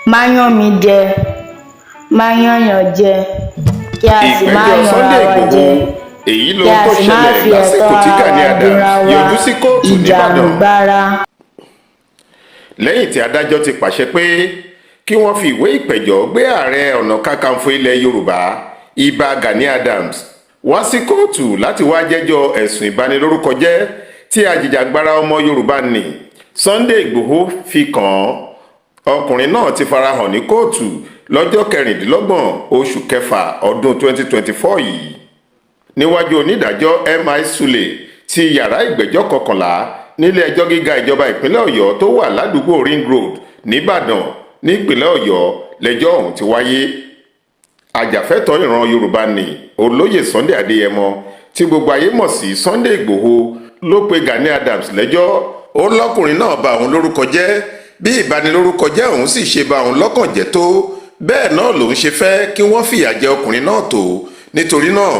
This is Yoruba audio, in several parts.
Má yàn mí jẹ, má yànyàn jẹ, kí a sì má Ìgbẹ́jọ́ yanra Sunday wa Ìgbòho, jẹ, èyí kí lohun a tó sì má ṣẹlẹ̀ fi ẹ̀tọ́ lásìkò tí ara Gani wa dunra Adams wa. Yọjú sí kóòtù nìbàdàn. Ìjàngbara. Lẹ́yìn tí adájọ́ ti pàṣẹ pé kí wọ́n fi ìwé ìpẹ̀jọ́ gbé Ààrẹ Ọ̀nà Kakanfò ilẹ̀ Yorùbá, Ibà Gani Adams, wá sí kóòtù láti wáá jẹ́jọ́ ẹ̀sùn ìbanilórúkọjẹ́ tí ajìjàgbara ọmọ Yorùbá ní Sunday Ìgbòho fi kàn án, ọkùnrin náà ti farahàn ní kóòtù lọ́jọ́ 26 oṣù kẹfà ọdún 2024 yìí níwájú onídàájọ́ M.I. Sule ti yàrá ìgbẹ́jọ́ 11 nílé-ẹjọ́ gíga ìjọba ìpínlẹ̀ Ọ̀yọ́ tó wà ládùúgbò Ring Road nìbàdàn nípìnlẹ̀ Ọ̀yọ́ lẹ́jọ́ ọ̀hún ti wáyé. Ajàfẹ́tọ̀ọ́ ìran Yorùbá ní Olóyè Sunday Adéyẹmọ, tí gbogbo ayé mọ̀ sí Sunday Ìgbòho, ló pe Gani Adams lẹ́jọ́. Ó lọ́kùnrin náà ba òun lórúkọ jẹ́. Bí ìbanilórúkọ jẹ́ òun sì ṣe ba òun lọ́kàn jẹ́ tó, bẹ́ẹ̀ náà lòun ṣe fẹ́ kí wọ́n fìyà jẹ ọkùnrin náà tó. Nítorí náà,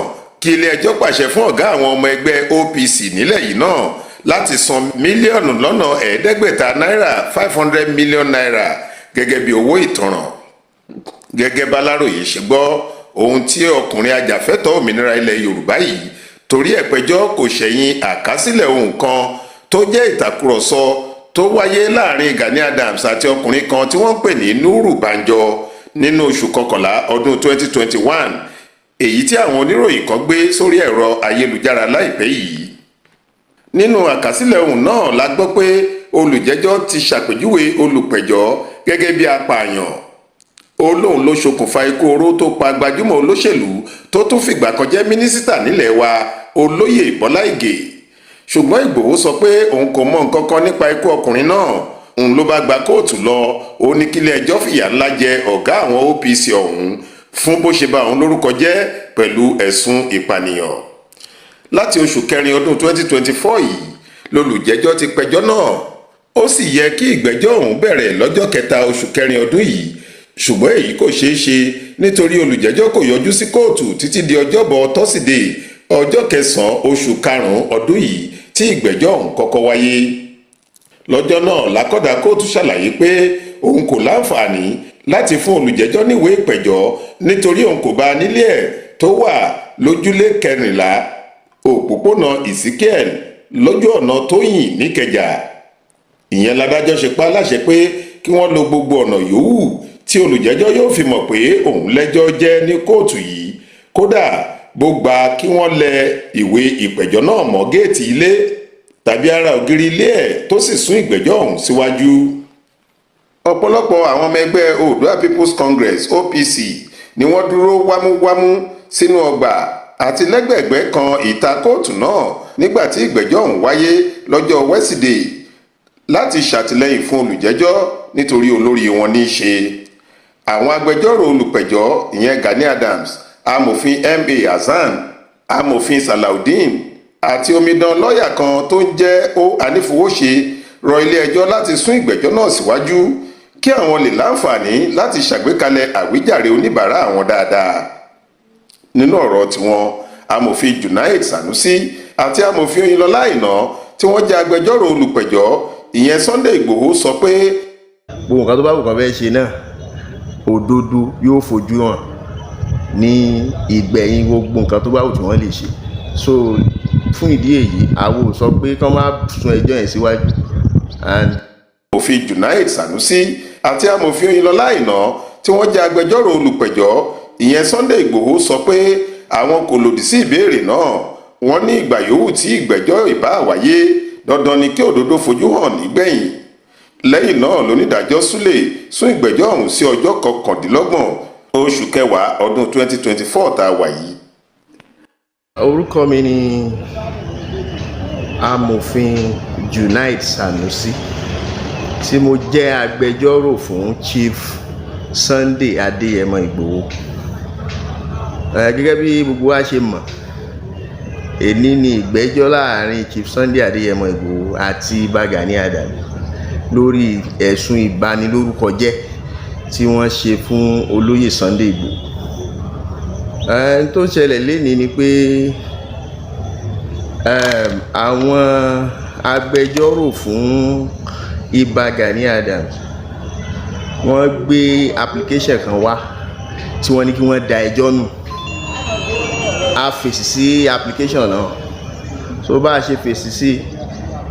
kí ilé-ẹjọ́ pàṣẹ fún ọ̀gá àwọn ọmọ ẹgbẹ́ OPC nílẹ̀ yìí náà láti san 500 mílíọ̀nù náírà, ₦500 million, gẹ́gẹ́ bí owó ìtanràn. Gẹ́gẹ́ báláròyé ṣe gbọ́, ohun tí ọkùnrin ajàfẹ́tọ̀ọ́ òmìnira ilẹ̀ Yorùbá yìí torí ẹ̀ pẹjọ́ kò ṣẹ̀yìn àkásílẹ̀ ohun kan tó jẹ́ ìtàkùrọ̀sọ tó wáyé láàrin Gani Adams àti ọkùnrin kan tí wọ́n ń pè ní Nuru Banjo nínú oṣù kọkànlá ọdún 2021, èyí tí àwọn oníròyìn kan gbé sórí ẹ̀rọ ayélujára láìpẹ́ yìí. Nínú àkásílẹ̀ ohun náà la gbọ́ pé olùjẹ́jọ́ ti ṣàpèjúwe olùpẹ̀jọ́ gẹ́gẹ́ bí apààyàn. Ó lóun ló ṣokùnfà ikú oró tó pa gbajúmọ̀ olóṣèlú tó tún fìgbà kan jẹ́ mínísítà nílẹ̀ wa, Olóyè Bọ́lá Ìgè. Ṣùgbọ́n Ìgbòho sọ pé òun kò mọ nǹkan kan nípa ikú ọkùnrin náà. Òun ló bá gba kóòtù lọ. Ó ní kílé ẹjọ́ fìyà ńlá jẹ ọ̀gá àwọn OPC ọ̀hún fún bó ṣe bà òun lórúkọ jẹ́ pẹ̀lú ẹ̀sùn ìpànìyàn. Láti oṣù kẹrin ọdún 2024 yìí lolùjẹ́jọ́ ti pẹjọ́ náà. Ó sì yẹ kí ìgbẹ́jọ́ ọ̀hún bẹ̀rẹ̀ lọ́jọ́ 3 oṣù kẹrin ọdún yìí, ṣùgbọ́n èyí kò ṣeé ṣe nítorí olùjẹ́jọ́ kò yọjú sí kóòtù títí di Ọjọ́bọ̀ Tọ́sídẹ̀ẹ́, ọjọ́ 9 oṣù karùn-ún ọdún yìí, tí ìgbẹ́jọ́ ọ̀hún kọ́kọ́ wáyé. Lọ́jọ́ náà, lákọ̀dá kóòtù ṣàlàyé pé òun kò láǹfààní láti fún olùjẹ́jọ́ níwèé ìpẹ̀jọ́ nítorí òun kò bá a nílé ẹ̀ tó wà lójúlé 14, òpópónà Ezekiel, lójú ọ̀nà Tóyìn nìkẹjà. Ìyẹn ládájọ́ ṣe pa á láṣẹ pé kí wọ́n lo gbogbo ọ̀nà yòówù tí olùjẹ́jọ́ yóò fi mọ̀ pé òun lẹ́jọ́ jẹ́ ní kóòtù yìí, kódà bó gba kí wọ́n lẹ ìwé ìpẹ̀jọ́ náà mọ́ géètì ilé tàbí ara ògiri ilé ẹ̀, tó sì sún ìgbẹ́jọ́ ọ̀hún síwájú. Ọ̀pọ̀lọpọ̀ àwọn ọmọ ẹgbẹ́ Oòduà People's Congress, OPC, ni wọ́n dúró wámúwámú sínú ọgbà àti lẹ́gbẹ̀ẹ́gbẹ́ kan ìta kóòtù náà nígbà tí ìgbẹ́jọ́ ọ̀hún wáyé lọ́jọ́ wẹ́sídẹ̀ẹ́ láti ṣàtìlẹ́yìn fún olùjẹ́jọ́, nítorí olórí wọn ní í ṣe. Àwọn agbẹjọ́rò olùpẹ̀jọ́, ìyẹn Gani Adams, Amòfin Ma Hasan, Amòfin Salaudeen àti omidan lọ́ọ̀yà kan tó ń jẹ́ ó anífowóṣe, rọ ilé-ẹjọ́ láti sún ìgbẹ́jọ́ náà síwájú kí àwọn lè láǹfààní láti ṣàgbékalẹ̀ àwíjàre oníbàárà àwọn dáadáa. Nínú ọ̀rọ̀ tiwọn, Amòfin Junaid Sanusi àti Amòfin Oyinlọlá Àìná, tí wọ́n jẹ́ agbẹjọ́rò olùpẹ̀jọ́, ìyẹn Sunday Ìgbòho, sọ pé gbogbo nǹkan tó bá wù kán fẹ́ ṣe náà, òdodo yóò fojú hàn ní ìgbẹ̀yìn gbogbo nǹkan tó bá wù tí wọ́n lè ṣe. So fún ìdí èyí, àwọn ò sọ pé kán má sún ẹjọ́ yẹn síwájú and Amòfin Junaid Sanusi àti Amòfin Oyinlọlá Àìná, tí wọ́n jẹ́ agbẹjọ́rò olùpẹ̀jọ́, ìyẹn Sunday Ìgbòho, sọ pé àwọn kò lòdì sí ìbéèrè náà. Wọ́n ní ìgbà yòówù tí ìgbẹ́jọ́ ìbá wáyé, dandan ni kí òdodo fojú hàn nígbẹ̀yìn. Lẹ́yìn náà lónídàájọ́ Sule sún ìgbẹ́jọ́ ọ̀hún sí ọjọ́ 29 oṣù kẹwàá ọdún 2024 tá a wà yìí. Orúkọ mi ni Amòfin Junaid Sanusi, tí mo jẹ́ agbẹjọ́rò fún Chief Sunday Adéyẹmọ Ìgbòho. Gẹ́gẹ́ bí gbogbo wa ṣe mọ̀, èní ni ìgbẹ́jọ́ láàrin Chief Sunday Adéyẹmọ Ìgbòho àti Ìbà Gani Adams lórí ẹ̀sùn ìbanilórúkọjẹ́ tí wọ́n ṣe fún Olóyè Sunday Ìgbòho. Tó ṣẹlẹ̀ lénìí ni pé àwọn agbẹjọ́rò fún Ìbà Gani Adams Wọ́n gbé application kan wá tí wọ́n ní kí wọ́n da ẹjọ́ nù. A fèsì sí application náà. So bá a ṣe fèsì sí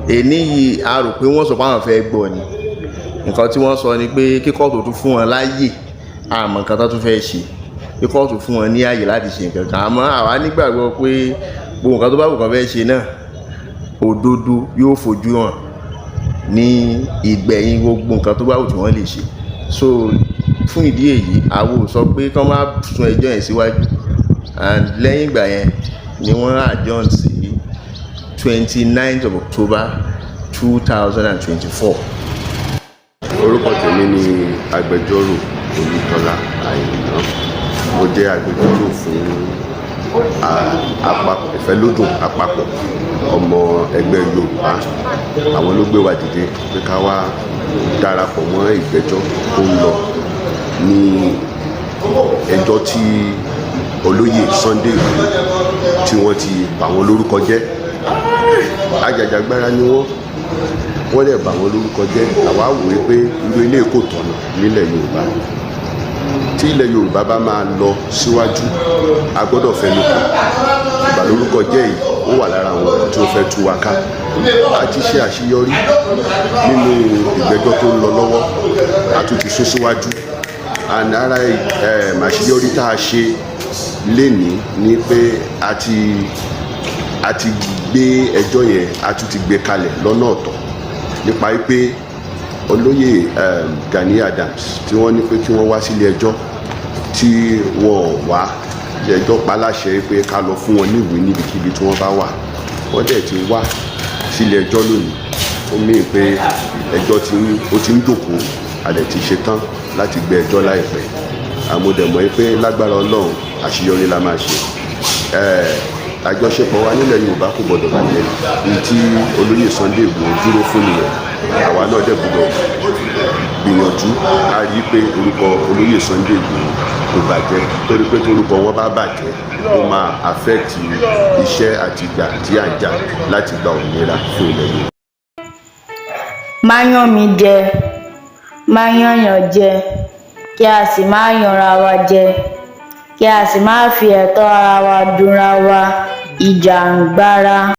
èní yìí, a rò pé wọ́n sọ pé àwọn fẹ́ gbọ́ ni. Nǹkan tí wọ́n sọ ni pé kí kóòtù tún fún wọn láàyè. Àmọ́ nǹkan tó tún fẹ́ ṣe, kí kóòtù fún wọn ní àyè láti ṣe nǹkan kan. Àmọ́ àwa nígbàgbọ́ pé gbogbo nǹkan tó bá wù kán fẹ́ ṣe náà, òdodo yóò fojú hàn ní ìgbẹ̀yìn gbogbo nǹkan tó bá wù tí wọ́n lè ṣe. So fún ìdí èyí, àwọn ò sọ pé kán má sún ẹjọ́ yẹn síwájú. And lẹ́yìn ìgbà yẹn ni wọ́n adjourn sí 29th of October 2024. Orúkọ tèmi ni Agbẹjọ́rò Olùtọ́lá Àìná. Mo jẹ́ agbẹjọ́rò fún àpapọ̀ Ìfẹ́lódùn, àpapọ̀ ọmọ ẹgbẹ́ Yorùbá. Àwọn ló gbé wa dìde pé ká wá darapọ̀ mọ́ ìgbẹ́jọ́ tó ń lọ ní ẹjọ́ tí olóyè Sunday Igboho tí wọ́n ti bà wọ́n lórúkọ jẹ́. Ajàjàgbara ni wọ́n, wọ́n dẹ̀ bà wọ́n lórúkọ jẹ́. Àwa wòye pé irú ilé kò tọ̀nà nílẹ̀ Yorùbá. Tí ilẹ̀ Yorùbá bá máa lọ síwájú, a gbọ́dọ̀ fẹnu kò. Ìbàlórúkọ jẹ́ yìí, ó wà lára àwọn ọ̀rọ̀ tí ó fẹ́ tú wa ká. A ti ṣe àṣeyọrí nínú ìgbẹ́jọ́ tó ń lọ lọ́wọ́, a tún ti sún síwájú. And ara àṣeyọrí tá a ṣe lénìí ni pé a ti gbé ẹjọ́ yẹn, a tún ti gbé kalẹ̀ lọ́nà ọ̀tọ̀ nípa wípé olóyè Gani Adams tí wọ́n ní pé kí wọ́n wá sílé ẹjọ́ tí wọ́n ò wá, ẹjọ́ pa láṣẹ pé ká lọ fún wọn níwèé níbikíbi tí wọ́n bá wà. Wọ́n dẹ̀ ti wá sílé ẹjọ́ lónìí. Ó mí pé ẹjọ́ ti ń ó ti ń jòkó. A dẹ̀ ti ṣe tán láti gbé ẹjọ́ láìpẹ́. Àmọ́ dẹ̀ mọ̀ pé lágbára Ọlọ́run, àṣeyọrí la máa ṣe. Àjọṣepọ̀ wa nílẹ̀ Yorùbá kò gbọdọ̀ bàjẹ́. Ní tí olóyè Sunday Igboho dúró fún nìyẹn. Àwa náà dẹ̀ gbọdọ̀ gbìyànjú a rí i pé orúkọ olóyè Sunday Igboho kò bàjẹ́, torí pé torúkọ wọn bá bàjẹ́, ó máa affect iṣẹ́ àti ìgbà tí à ń jà láti gba òmìnira fún ilẹ̀ Yorùbá. Má yàn mí jẹ, má yànyàn jẹ, kí a sì má yanra wa jẹ, kí a sì má fi ẹ̀tọ́ ara wa dunra wa. Ìjàngbara.